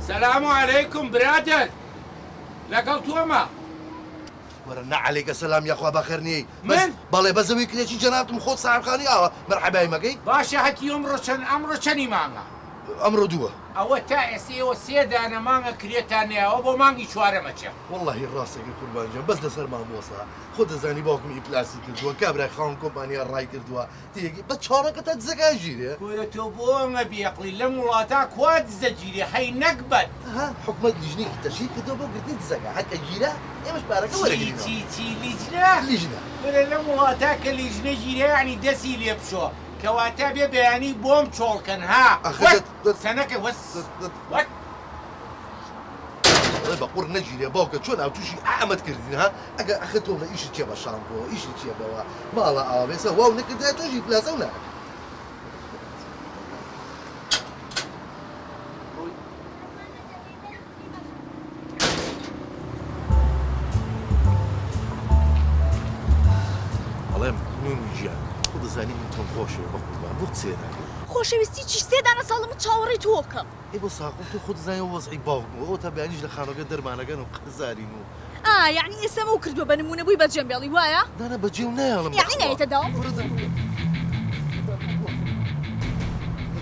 سلام علیکم برادەر لەگەڵ تۆمە. وەرە نە عەلەیکە سەلام یاخوا بەخێر نیی بەس من؟ بەڵێ بەس ئەوی کرێچی جەنابتم خۆت ساحێبخانی ئاوا مەرحەبای مەکەی. باشە هەتیو ئەمڕۆ چەند ئەمڕۆ چەنی مانگە؟ ئەمڕۆ دووە. ئەوە تا ئێستا ئێوە سێ دانە مانگە کرێتان نەیاوە بۆ مانگی چوارەم ئەچێ. وەڵاهی ڕاست ئەکەی قوربان گیان بەس لەسەر مامۆستا خۆت دەزانی باوکم ئیفلاسی کردووە کابرای خاوەن کۆمپانیا ڕای کردووە تێگەی بەس چاوەڕێکە تا دزەکان گیرێ. کورە تۆ بۆ ئەنگە بێقڵی لەم وڵاتە کوا دزە گیرێ هەی نەگبەت. ها حکومەت لیژنەیەکی تەشکیل کردووە بۆ گرتنی دزەکان هەر کە گیرا ئێمەش پارەکە چی وەرەگرینەوە. چی چی لیجنە؟ لیژنە. کورە لەم وڵاتە کە لیژنە گیرا یەعنی دەسی لێ بشۆ کەواتە بێ بەیانی بۆم چۆڵ کەن ها ئاخر وەت دەت دەت سەنەکە وەس دەت دەت وەت. ئەڵێ بە قوڕ نەگیرێ باوکە چۆن ئاو توشی ئامەد کردین ها ئەگەر ئەخر تۆ بڵێ ئیشت چیە بە شامپۆ ئیشت چیە بەوە ماڵە ئاوا بێسە واو نەکردایە تۆش ئیفلاسەو ناکرد. ئەڵێم نونو گیان خۆ دەزانی من تۆم خۆشەوێ بەقوربان بۆ قسەیە ناکەی. خۆشەویستی چی سێ دانە ساڵە من چاوەڕێی تۆکەم. ئەی بۆ ساقوم تۆ خۆت دەزانی ئەو وەزعی باوکم و ئەوەتا بەیانیش لە خانوەکە دەرمانەکەن و قەرزارین و. ئا یەعنی ئێستا مەو کردوە بە نمونە بوی بەجێم بێڵی وایە؟ نا نا بەجێو نایەڵم یەعنی بەخوا. نایەتە داوم؟ کورە دە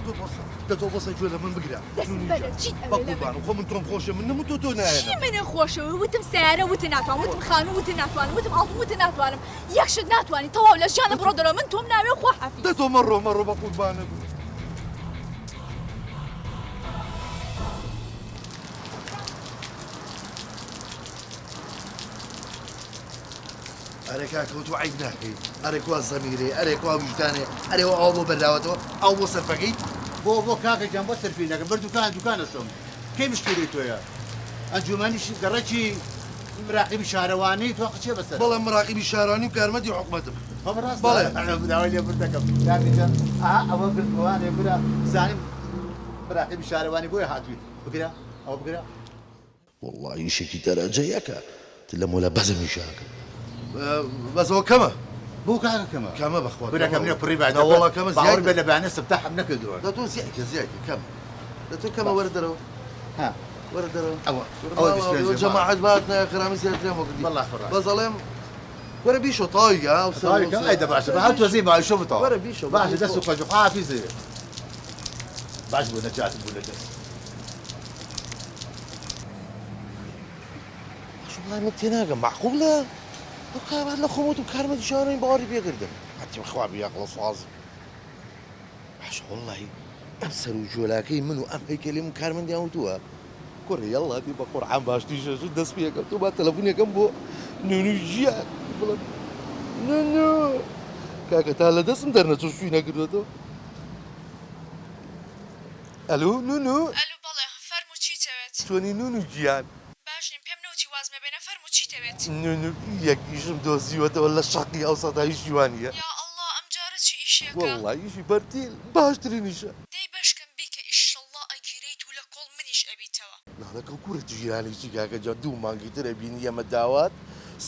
تۆ بۆسە دە تۆ بۆسە گوێ لە من بگرە دەست نونی بەرە گیان چیت ئەوێ لە من؟ بەقوربانم خۆ من تۆم خۆشە من نەم وتوە تۆ چی نایەنم. منت خۆشەوێ وتم سەیارە وتت ناتوانم وتم خانوو وتت ناتوانم وتم ئاڵتون وتت ناتوانم یەک شت ناتوانی تەواو لە ژیانم بڕۆ دەرەوە من تۆم ناوێ و خواحافیز. دە تۆ مەڕۆ مەڕۆ بەقوربانت. ئەرێ کاکە تۆ عەیب ناکەی ئەرێ کوا زەمیرێ ئەرێ کوا ویژدانێ ئەرێ ئەوە ئاو بۆ بەراوەتەوە ئاو بۆ سەرفەکەی بۆ بۆ کاکە گیان بۆ سەرفی نەکەم بەر دوکان دوکان ئەچم کەی مشکیلەی تۆیە ئەنجومەنی گەڕەکی مراقیبی شارەوانی تۆ قچێ بەسەر بەڵێ مراقیبی شارانی و کارمەندی حکومەتم خۆ بەڕاستە بەڵێ داوای لێبوردن دەکەم کاکە گیان ئەها ئەوە گرتووانێ برا زانیم مراقیبی شارەوانی بۆیە هاتووی بگرە ئەوە بگرە. وەڵا ئیشێکی دەرەجە یەکە تر لە مۆلا بەزم ئیشە ئەکەم بەس ئەوە کەمە. بۆ کاکە کەمە. کەمە بەخوا برا کەم نیە پڕی بە نا وەڵا کەمە زیای باوەڕ بێ لە بەیانە سفتاحم نەکردووە. دە تۆ زیای کە زیای کە کەمە دە تۆ کەمە وەرە دەرەوە ها وەرە دەرەوە ئەوە ئەوە 25 جەماعەت بات نایە خرامی زیاتریان بۆ کردی وەڵا خۆ ڕاست بەس ئەڵێم وەرە بیشۆ تەواوی کە ئەو سەر تەواوی کە ئەی دە باشە بە هەر تۆزەی ماوی شۆ بتەواو وەرە بیشۆ باشە دەست و خۆش بێ خواحافیز باش بوو نەجاتم بوو لە دەست. باشە وەڵای من تێناگەم مەعقولە ئەو کارە لە خۆم وتم کارمەندی شارەوانی باوەڕی پێکردم هەرچی خوا بیاقڵە ساز باشە وەڵی ئەم سەر و جۆلاکەی من و ئەم هەیکەلی من کارمەندیان وتووە کوڕی یەڵڵا دی بە قورعان باشتری شەش دەست پێکەم تۆ با تەلەفونێکم بۆ نونو ژیان بڵێم نونو کاکە تا لە دەستم دەرنەچوو شووی نەکردوەتەوە ئەلو نونو. ئەلو بەڵێ فەرموو چیتەوێت؟ چۆنی نونو گیان؟ باش نیم پێم نەوتی واز مەبێنە فەرموو چیتەوێت؟ نونو یەک ئیشم دۆزیوەتەوە لە شەقی ئەو سەدا ئیشی وا نییە. یا ئەڵڵا ئەم جارە چ ئیشێکە؟ وەڵڵا ئیشی بەرتیل باشترین ئیشە. دەی بەشکم بیکە ئیشەڵڵا ئەگیرێیت و لە کۆڵ منیش ئەبیتەوە. ناڵێ کورە جیرانی چی کاکە جان دوو مانگی تر ئەبینی ئەمە داوات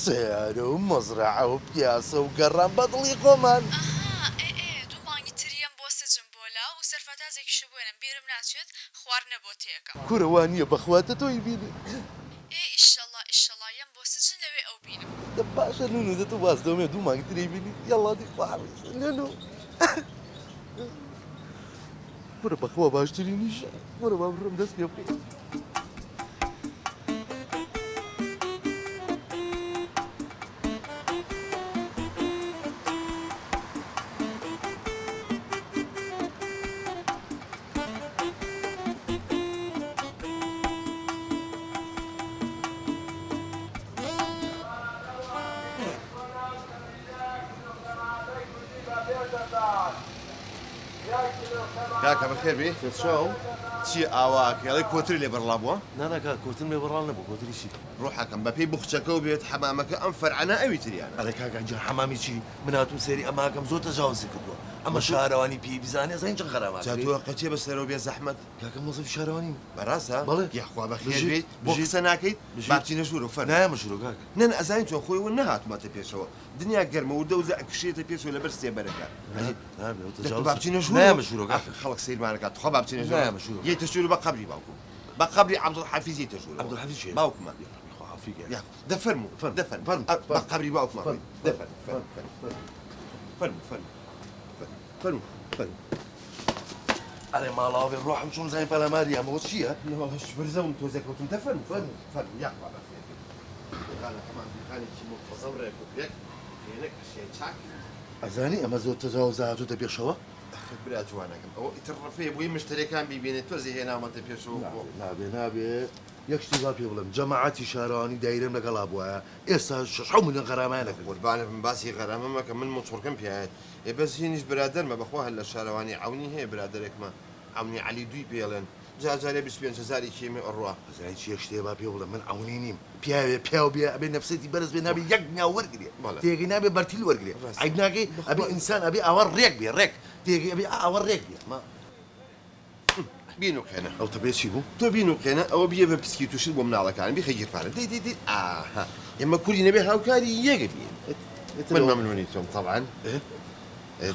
سەیارە و مەزرەعە و پیاسە و گەڕان بە دڵی خۆمان. ئەها ئێ ئێ دوو مانگی تر یەم بۆ سجن بۆ لا و سەرفەتازێکیشت بۆێنم بیرم ناچێت خواردنە بۆ تێکەم. کورە وا نیە بەخوا تە تۆی بینی. ئێ ئیشەڵا ئیشەڵا یەم بۆ سجن لەوێ ئەو بینم. دە باشە نونو دە تۆ باز دەمێ دوو مانگی تری بینی یەڵا دی خواحافیز نونو. کورە بەخوا باشترینیشە وەرە با بڕۆم دەست پێ بکەین. کاکە بەخێر بێی. سەرچاو. چیە ئاوا ئەکەی ئەڵێی کۆتری لێ بەڕڵا بووە؟ نا نا کاک کۆترم لێ بەڕڵا نەبوو کۆتری چی؟ ڕۆحەکەم بەپێی بوخچەکەو بێت حەمامەکە ئەم فەرعەنە ئەوی تریانە. ئەرێ کاکە گیان حەمامی چی من هاتووم سەیری ئەمە ئەکەم زۆر تەجاوزی کردووە ئەمە شارەوانی پێی بزانێ ئەزانی چەند غەرامە جا ئەکرێ. تۆ قەچێ بەسەرەوە بێ زەحمەت. کاکە مۆزەفی شارەوانیم. بەڕاستە؟ بەڵێ. یاخوا بەخێر بژیت بێیت بۆ بژیت قسە ناکەیت بژیت. با بچینە ژوورەوە فەرموو. نایەمە ژوورەوە کاکە. نا نا ئەزانی چۆن خۆی ون نەهاتوومەتە پێشەوە دنیا گەرمە وردە وردە ئەکشێتە پێشەوە لەبەر سێبەرەکە. نابێ دە تو با بچینە ژوورەوە. نایەمە ژوورەوە کاکە. ئاخر خەڵک سەیرمان ئەکات تخوا با بچینە ژوورەوە. نایەمە ژوورەوە. یەیتە ژوورەوە بە قەبری باوکم. بە قەبری عەبدولحەفیز یەیتە ژوورەوە. عەبدولحەفیز کێیە؟ باوکمە. یاڕەبی خوا عافی کە. یاخوا دە فەرموو فەرموو دە فەرموو فەرموو ئە بە فەرموو قەبری باوکمە فەرموو ڕۆی دە فەرموو فەرموو فەرموو فەرموو فەرموو فەرموو فەرموو. ئەرێ ماڵاوە بێ ڕۆحم چۆن زانی پەلاماری ئەمەوە چییە؟ نەوەڵا شپرزەوم تۆزێ کەوتم دە فەرموو فەرموو فەرموو یاخوا بەخێر بێی. دوکانەکەمان دوکانێکی موتەزەم ڕێک و پێک پێنەک ئەشیای چاک. ئەزانی ئەمە زۆر تەجاوزە هاتۆتە پێشەوە؟ ئەخر برا جوانەکەم ئەوە ئیتر ڕفەیە بۆی مشتەریەکان بیبینێ تۆزێ هێناومەتە پێشەوە بۆ. نابێ نابێ نابێ یەک شتی وا پێ بڵێم جەماعەتی شارەوانی دایرەم لەگەڵا بوایە ئێستا شەش حەوت ملیۆن غەرامەیان ئەکردم. قوربانت بم باسی غەرامە مەکە من موتورکەم پیایەت ئێ بەس هینیش برادەرمە بەخوا هەر لە شارەوانی عەونی هەیە برادەرێکمە عەونی عەلی دووی پێڵێن جار جارێ 25 هەزاری کێمی ئەڕوا. ئەزانی چیە شتێ با پێ بڵێم من عەونی نیم پیاوێ پیاو بێ ئەبێ نەفسێتی بەرز بێ نابێ یەک دنیا وەرگرێ بەڵێ. تێگەی نابێ بەرتیل وەرگرێ ڕاستە. عەیب ناکەی ئەبێ بەخوا. ئینسان ئەبێ ئاوا ڕێک بێ ڕێک تێگەی ئەبێ ئاوا ڕێک بێ ما. بینوقێنە. ئەو تەپێ چی بوو؟ تۆ بینوقێنە ئەوە بیە بە پسکیت و شت بۆ مناڵەکان بیخە گیرفانت دەی دەی دەی ئاها ئێمە کوردین ئەبێ هاوکاری یەک بین من مەمنونی تۆم تەبعەن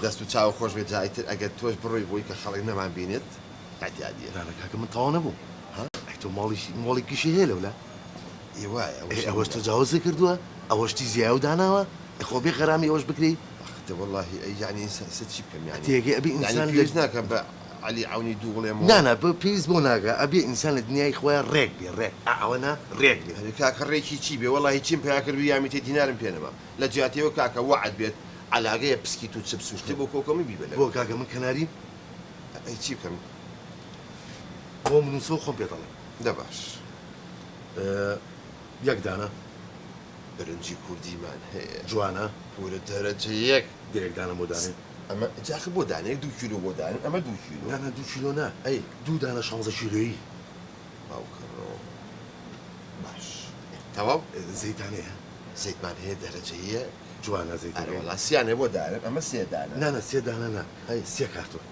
دەست و چاو خۆش بێت جا ئیتر ئەگەر تۆش بڕۆی بۆی کە خەڵک نەمان بینێت ئیعتیادیە. نا نا کاکە من تەواو نەبووم. ها؟ ئەی تۆ ماڵیش مۆڵێکیشی هەیە لەولا؟ ئێ وایە ئێ ئەوەش ئەوەش تەجاوزی کردووە ئەوەش شتی زیایەو داناوە ئێ خۆ بێ غەرامی ئەوەش بکرێی. ئەخ دە وەڵاهی ئەی یەعنی ئینسان ئێستا چی بکەم یەعنی تێگەی ئەبێ یەعنی ئینسان لە پێویست ناکا بە عەلی عەونی دوو بڵێم و. نا نا پێویست بۆ ناکا ئەبێ ئینسان لە دنیای خۆیا ڕێک بێ ڕێک ئا ئەوە نا ڕێک بێ. ئەرێ کاکە ڕێکی چی بێ وەڵاهی چیم پەیا کردبوو یامیتەی دینارم پێ نەما لە جیاتیەوە کاکە وەعد بێت عەلاگەیە پسکیت و چپس و شتێ بۆ کۆکەم و بیبە بۆ لەگەڵ. کاکە من کەناریم. ئەی چی بکەم. بۆ بنووسەوە خۆم پێت ئەڵێم. دە باش. یەک دانە. برنجی کوردیمان هەیە. جوانە. پورە دەرەجە یەک. دە یەک دانەم بۆ دانێ. ئەمە جا ئاخر بۆ دانەیەک دوو کیلۆ بۆ دانێن ئەمە دوو کیلۆ. نا نا دوو کیلۆ نا. ئەی. دوو دانە شانزە کیلۆیی. باوکە ڕۆ باش تەواو. زەیتان هەیە؟ زەیتمان هەیە دەرەجە یەک. جوانە زەیتەکەی. ئەرێ وەڵا سیانە بۆ دانێن ئەمە سێ دانە. نا نا سێ دانە نا. ئەی. سێ کارتۆن.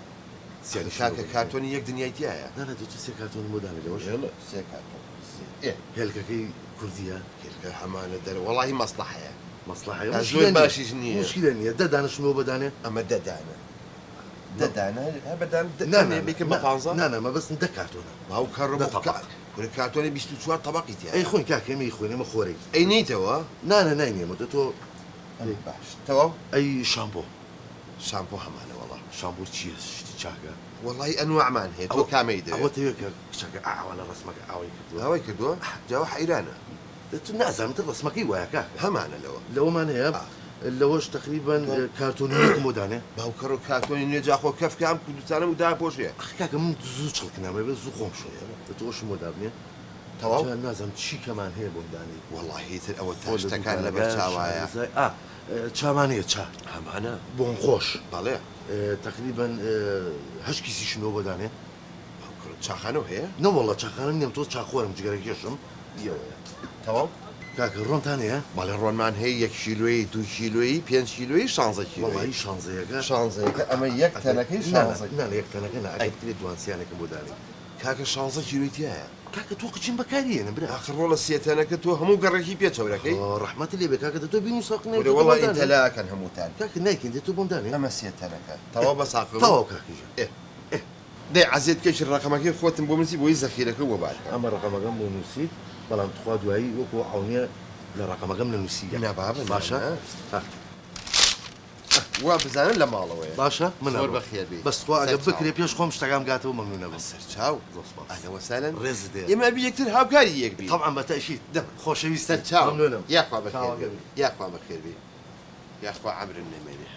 سیانیشم بۆ کاکە دانێ. کارتۆنی یەک دنیای تیایە. نا نا دە تۆ سێ کارتۆنم بۆ دانێ لەوەش. ئێڵە سێ کارتۆن سێ ئێ. هێلکەکەی کوردیە؟ هێلکە هەمانە دەرە وەڵاهی مەسڵەحەیە. مەسڵەحەیە تا زۆر موشکیلە نیە باشیش نییە. موشکیلە نییە دە دانەشم بۆ دانێ. ئەمە دە دانە دە دانە هەر بە دانە دە نا نا دانەیە نا بیکەم بە نا پانزە. نا نا مەبەستم دە کارتۆنە. باوکە دە ڕۆ تەبەق. کورە کارتۆنی 24 تەبەقی ئەی تیایە. خۆین کاکە ئێمە ئەیخۆین ئێمە خۆرین. ئەی نیتەوە؟ نا نا ناینێمەوە دە تۆ ئەی باش تەواو؟ ئەی شامپۆ. شامپۆ هەمانە وەڵا. شامپۆ چییە شتی چاکە؟ وەڵای ئەنواعمان هەیە تۆ ئەوە کامەی دەوێ؟ ئەوە تەوێ کە کچەکە ئاوا لە ڕەسمەکە ئاوای کردووە. ئاوای کردووە؟ جا ئەوە حەیرانە. دە تو نازانم تر ڕەسمەکەی وایە کاکە. هەمانە لەوە. لەوەمان هەیە ئا. لەوەش تەقریبەن کارتۆنی یەکم بۆ دانێ. باوکەڕۆ کارتۆنی نوێ جا خۆ کەفکە ئەم کوردستانە و داپۆشێ. ئەخ کاکە من زوو چڵکنم ئەبێ زوو خۆم شۆم. دە تۆ ئەوەشم بۆ دابنێ. تەواو؟ جا نازانم چی کەمان هەیە بۆم دانێی. وەڵاهی تر ئەوە تا خۆ لە شتەکان لەبەر دوکانەکە چاوایە. شارەزای ئا چامان هەیە چا. هەمانە. بۆن خۆش. بەڵێ. تەقریبەن هەشت کیسیشم لۆ بۆ دانێ. باوکەڕۆ چاخانەو هەیە؟ نەوەڵا چاخانەم نییە تۆ چاخۆرم جگەرەکێشم ئەوەیە. تەواو؟ کاکە ڕۆنتان هەیە؟ بەڵێ ڕۆنمان هەیە یەک کیلۆیی دوو کیلۆیی پێنج کیلۆیی شانزە کیلۆیی. وەڵایی شانزەیەکە. شانزەیەکە ئەمە یەک تەنەکەی شانزە. نا نا یەک تەنەکە نا ئەگەر بکرێت دوان سیانێکم بۆ دانێی. کاکە شانزە کیلۆی تیایە. کاکە تۆ قچیم بەکاری هێنم برا. ئاخر ڕۆڵە سێ تەنەکە تۆ هەموو گەڕەکی پێ چەورەکەی. ئۆ ڕەحمەتت لێ بێ کاکە دە تۆ بینوسە قنێ کورە وەڵا ئینتەلا ئەکەن هەمووتان. کاکە نایکەین دە تۆ بۆم دانێ. ئەمە سێ تەنەکە تەواو بەس ئاخر. تەواو کاکە گیان. ئێ ئێ دەی عەزێت کەشی ڕەقەمەکەی خۆتم بۆ نووسی بۆی زەخیرەکەو بۆ بارکەم. ئەمە ڕەقەمەکەم بۆ نووسیت بەڵام تخوا دوایی وەکو عەونیە لە ڕەقەمەکەم نەنووسی یەک. نا بابە نا باشە نا. ها. وا بزانە لە ماڵەوەیە. باشە من زۆر ئەڕۆم. بەخێر بێی. بەس تخوا ئەگەر سەرچاو. بکرێ پێش خۆم شتەکان بگاتەوە مەمنوون ئەبم. سەرچاو. زۆر سوپاس. ئەهلەن وەسالەن. ڕێزت هەیە. ئێمە ئەبی یەکتر هاوکاری یەک بین. تەبعەن بە تەئکید. دە. خۆشەویستی. سەرچاو. مەمنوونم. یاخوا بەخێر چاوەکەم بێی. بی. یاخوا بەخێر بێی. یاخوا عەمرم نەمێنێ.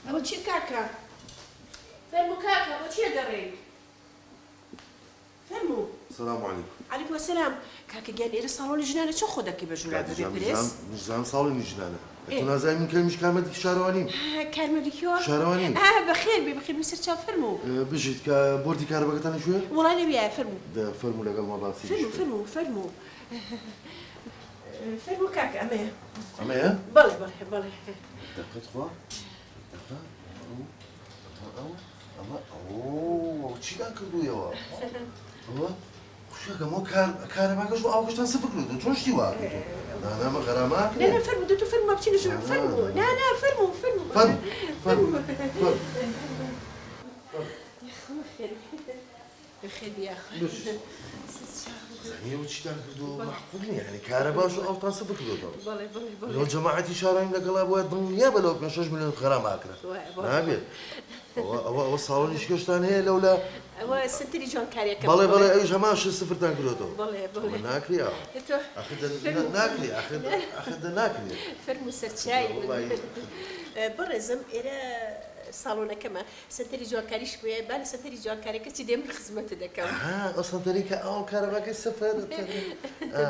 ئەوە چیە کاکە؟ فەرموو کاکە بۆ چیە گەڕێیت؟ فەرموو. سلام علیکم. علیکم السلام کاکە گیان ئێرە ساڵۆنی ژنانە چۆن خۆ دەکەی بە ژوورا بەبێ پرێس؟ نشزانم ساڵۆنی ژنانە ئەتۆ نازانی من کەمیش کارمەندێکی شارەوانیم. کارمەندی کوێ؟ شارەوانیم. ئا بەخێر بێی بەخێر بێی سەرچاو فەرموو. بژیت کە بۆردی کارەبەکەتان لە کوێیە؟ وەڵا لەویایە فەرموو. دە فەرموو لەگەڵما باسی فەرموو فەرموو فەرموو فەرموو کاکە ئەمەیە. ئەمەیە؟ بەڵێ بەڵێ بەڵێ. دەقە تخوا دەقە ئەو ئەو ئەمە ئەو چیتان کردوویەوە؟ ئەوە؟ خوشکەکەم ئەو کار کارەباکەش و ئاوەکەشتان سفر کردووە چۆن شتی وا ئەکەی تۆ نا نا من غەرامە نا ئەکرێ نا فەرموو دەتوو فەرموو با بچینە ژوورەوە فەرموو نا نا فەرموو فەرموو فەرموو فەرموو فەرموو فەرموو یاخوا بەخێر بێی بەخێر بێی یاخوا زانی ئێوە چیتان کردووە مەعقول نییە یانی کارەباش و ئاوتان سفر کردووەتەوە بەڵێ بەڵێ بەڵێ لۆ جەماعەتی شارانیم لەگەڵا بوایە دڵنیا بە لەوە پێنج شەش ملیۆن غەرامە ئەکرا وایە بەڵێ نابێت ئەوە ئەوە ئەوە ساڵۆنی شکەشتان هەیە لەولا ئەوە سەنتەری جوانکاریەکەمە بەڵێ بەڵێ ئەویش هەمان شت سفرتان کردۆتەوە بەڵێ ئەوە بەڵێ ناکرێ ئاوا تۆ ئاخر دە فەرموو ناکرێ ئاخر ئاخر دە ناکرێ فەرموو سەرچاوی من وەڵڵاهی بەڕێزم ئێرە ساڵۆنەکەمە سەنتەری جوانکاریش بۆیە با لە سەنتەری جوانکاریەکە چی دێ من خزمەتت دەکەم. ئەها ئەو سەنتەرەی کە ئاو کارەباکەی سفر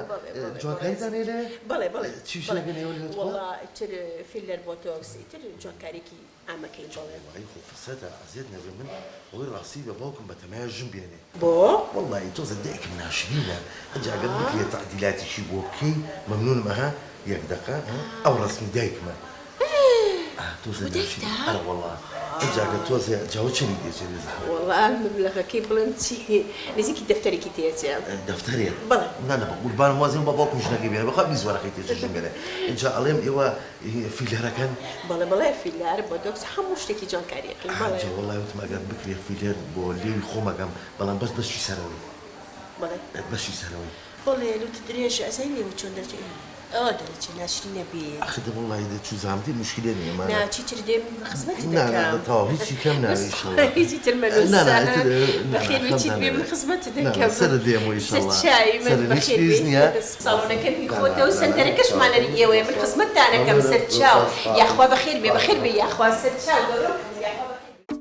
بەڵێ بەڵێ جوانکاریتان بەڕێزم هەیە لەوێ بەڵێ بەڵێ چی بەڵێ شتێکن ئێوە لەوێ تخوا وەڵا ئیتر فیلەر بۆتۆکس ئیتر جوانکاریەکی ئامەکەی بەڵێ. وەڵایی خۆ فرسەتە ئەزیەت نەبێ من ئەوەی ڕاستی بە باوکم بەتەمایە ژن بێنێ. بۆ؟ وەڵایی تۆزە دایکم ناشرینە ئەنجا گەر بکرێ تەعدیلاتیشی بۆ بکەی مەمنونم ئەها یەک دەقە ئەو ڕەسمی دایکمە ئا تۆزێ بۆ ناشرین دایکتە؟ ئەرە وەڵا ئەنجا گەر تۆزێ جا ئەوە چەنی تێچێ بێ زەحمەت؟ وەڵا مەبلەغەکەی بڵێم چی نزیکی دەفتەرێکی تێچێ. دەفتەرێ؟ بەڵێ. نا نا بەقوربانم وازێن با باوکم ژنەکەی بێنێ بەخوا 20 وەرەقەی تێچێ ژن بێنێ ئینجا ئەڵێم ئێوە فیلەرەکەن؟ بەڵێ بەڵێ فیلەر بۆتۆکس هەموو شتێکی جوانکاری ئەکەین بەڵێ. ئەنجا وەڵای وتم ئەگەر بکرێ فیلەر بۆ لێوی خۆم ئەکەم بەڵام بەس بەشی سەرەوەی. بەڵێ. بەشی سەرەوەی. بەڵێ لوتت درێژە ئەزانی لێوت چۆن دەرچێ ئەوە دەرەچێ ناشرینە بێ. ئاخر دە وەڵای دە چوزانم دێ موشکیلە نیە ئەمانە. نا چیتر دێم خزمەتت نا نا دەکەم. دە تەواو هیچی کەم بەس ناوێ ئیشەڵا. هیچی تر مەنووسە. نا نا ئیتر نا نا بەخێر بێی چیت خەمتان بێ من نەبێ. خزمەتت نا نا دەکەم. سەرت دێمەوە ئیشەڵا. سەرچاوی من سەرت هیچ بەخێر پیس بێی. نیە. ساڵۆنەکە هی نا نا خۆتە و نا نا سەنتەرەکەشمان هەر هی ئێوەیە من خزمەتتان ئەکەم سەرچاو. یاخوا بەخێر بێ بەخێر بێی یاخوا سەرچاو گەورەم کردی یاخوا بەخێر بێی.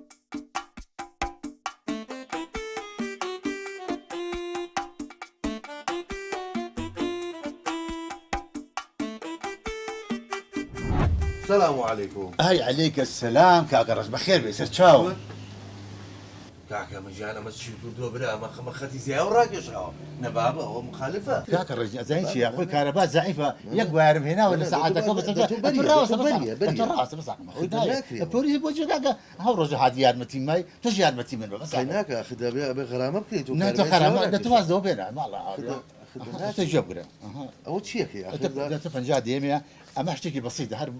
سلام علیکم. ئای علیک السلام کاکە ڕەش بەخێر بێی سەرچاوم. کاکە من گیان ئەمە چی کردووە برا ئەمە خەمە خەتی زیاو ڕاکێشاوە نە بابە ئەوە مخالفە. کاکە ڕەش ئەزانی چیە خۆی کارەبا زەعیفە یەک وایەرم هێناوە لە سەعاتەکە بەس ئەتۆ ڕاوەستە بەس ئەتۆ ڕاوەستە بەس پۆلیس بۆ جێ کاکە هەو ڕۆژە هات یارمەتی مای تۆش یارمەتی من بە بەس ئەی ناکا ئەخر دەبێ ئەبێ غەرامە بکەیت تۆ نا تۆ کارەبای غەرامە زیاو دە تۆ ڕاکێشاوە. واز لەوە بێنە ماڵە تۆ گوێ بگرە ئەوە چیەکەی ئەخر دە تۆ 50 دێمێ ئەمە شتێکی بەسیتە هەر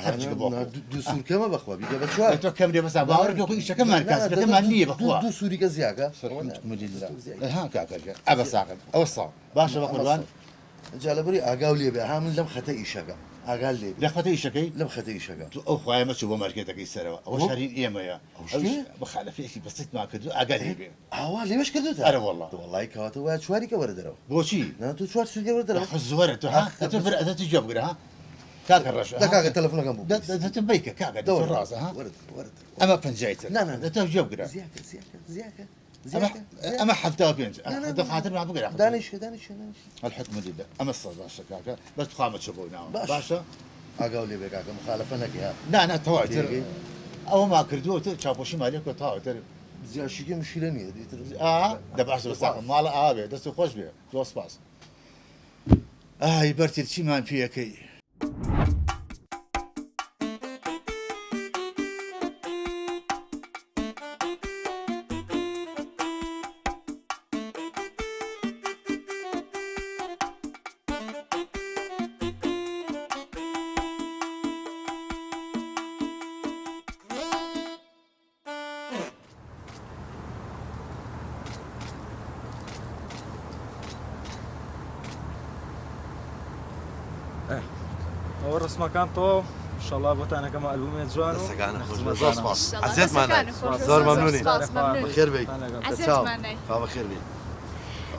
خەرجکە بۆ نا دوو سوورکەمە بەخوا بیکە بە چوار تۆ کەم لێ بەسا باوەڕ کە خۆ ئیشەکەمان کاسبەکەمان نییە بەخوا دوو سووریکە زیاکە ها کاکە ئەبە ساقم ئەوە ساڵ باشە بە قوربان جا لەبەری ئاگاو لێ بێ ها من لەم خەتە ئیشەکەم ئاگات لێ بێ لە خەتە ئیشەکەی لەم خەتە ئیشەکەم تو ئەو خوایە مەچۆ بۆ مارکێتەکەی سەرەوە ئەوە شاری ئێمەیە ئەو شتێ مخالفەیەکی بەسیتمان کردو ئاگات لێ بێ ئاوا لەوێش کردوتە ئەرە وەڵا وەڵای کەواتە وایە چواری کە وەرە دەرەوە بۆچی نا تۆ چوار سوورکە وەرە دەرەوە خۆ زۆرە تۆ ها تۆ بر تۆ گوێ بگرە ها کاکە ڕەش دە کاکە تەلەفۆنەکەم بوو دە تۆ بیکە کاکە تۆ ڕاستە ها وەرە دەرەوە وەرە دەرەوە ئەمە پەنجای تر نا نا دە تۆ گوێ بگرە زیاکە زیاکە زیاکە ئەمە 75 دە خاترمان بگرە دانیشە دانیشە دانیشە الحكم لله ئەمە سەد باشە کاکە بەس تخوا مەچۆ بۆ ناوە باشە ئاگاو لێ بێ کاکە مخالفە نەکەی ها نا نا تەواو تر ئەوەمان کردووە تر چاوپۆشیمان لێ کردووە تەواو تر زیاشیکە مشکلە نییە دیتر ئا دە باشە بەس ساقم ماڵە ئاوا بێ دەست خۆش بێ زۆر سپاس ئای بەرتیر چیمان پێەکەی. ئەوە ڕسمەکان تەواو ئینشەڵا بۆتان ئەکەمە ئەلبومێ جوان و دەستەکانت خۆش بێت خزمەتانە. زۆر سپاس عەزێتمان نای زۆر مەمنونین بەخێر بێی چاو خوا بەخێر بێی.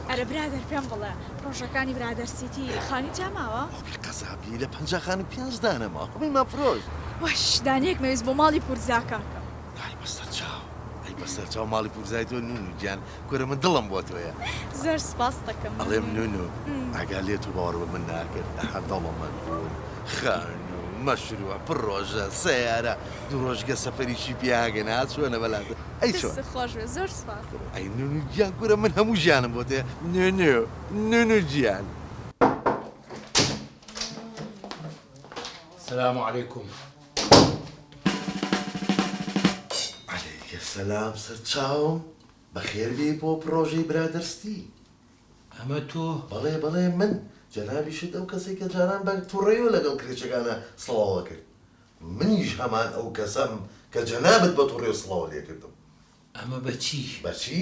ئەرە برادەر پێم بڵێ پڕۆژەکانی برادەر سیتی خانی تیا ماوە؟ ئۆکەی قەزابی لە 50 خانوو پێنج دانە ماوە خۆی فرۆشت. وەش دانەیەک مەویست بۆ ماڵی پورزا کاکە. ئای بەسەر چاو ئەی بەسەر چاو ماڵی پورزای تۆ نونو گیان کورە من دڵم بۆ تۆیە. زۆر سپاست دەکەم ئەڵێم مەمنون. نونو ئاگا لێت و باوەڕ بە من ناکرد ئەها دەوڵەمەند بووم خانوو مەشروع پڕۆژە سەیارە دوو ڕۆژگە سەفەریشی پیاگەن ها چۆنە بەلات ئەی چۆن. دەستت خۆش بێ زۆر سپاس. ئەی نونو گیان کورە من هەموو ژیانم بۆ تۆیە نونو نونو گیان. سلام علیکم. علیک سلام سەرچاوم بەخێر بێی بۆ پڕۆژەی برادەرستی. ئەمە تۆ؟ بەڵێ بەڵێ من، جەنابیشت ئەو کەسەی کە جاران بە توڕەیەوە لەگەڵ کرێچەکانا سڵاو ئەکرد. منیش هەمان ئەو کەسەم کە جەنابت بە توڕەیەوە سڵاو لێکردم. ئەمە بە چی؟ بە چی؟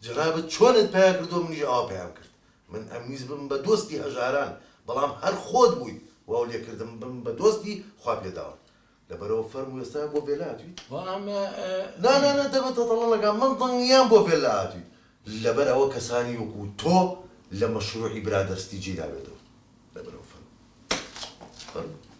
جەنابت چۆنت پەیا کردووە منیش ئاوا پەیام کرد. من ئەمویست ببم بە دۆستی هەژاران، بەڵام هەر خۆت بوویت واو لێکردم ببم بە دۆستی خواپێداوان. لەبەرئەوە فەرموو ئێستا بۆ ڤێلا هاتوویت؟ وا ئەمە. نا نا نا دەمت تەتەڵە نەکا من دڵنیام بۆ ڤێلا هاتوویت. لەبەر ئەوە کەسانی وەکوو تۆ لە مەشرووعی برادەرستی جێی نابێتەوە. لەبەرئەوە فەرموو. فەرموو.